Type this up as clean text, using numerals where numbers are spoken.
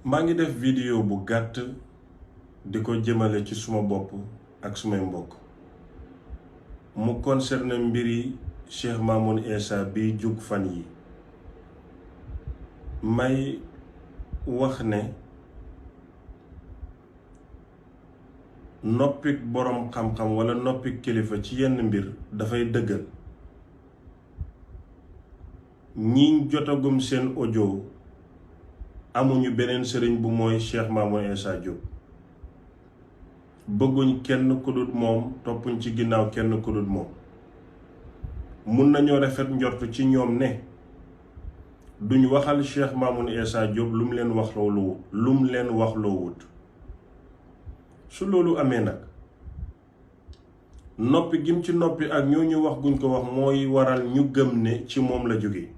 maa ngi def vidéo bu gàtt di ko jëmale ci suma bopp ak sumay mbokk mu concerne mbiri Cheikh Mamoune Essa bi jug fan yi may wax ne noppik boroom xam-xam walla noppik kilifa ci yenn mbir dafay dëggal ñi jotagum seen audio amuñu beneen sëriñ bu mooy Cheikh Mamoune Essa Diop bëgguñ kenn ku dul moom toppuñ ci ginnaaw kenn ku dul moom mun nañoo rafet njort ci ñoom ne duñ waxal Cheikh Mamoune Essa Diop lu mu leen wax loo wut su loolu amee nag noppi gim ci noppi ak ñoo ñu wax guñ ko wax mooy waral ñu gëm ne ci moom la jóge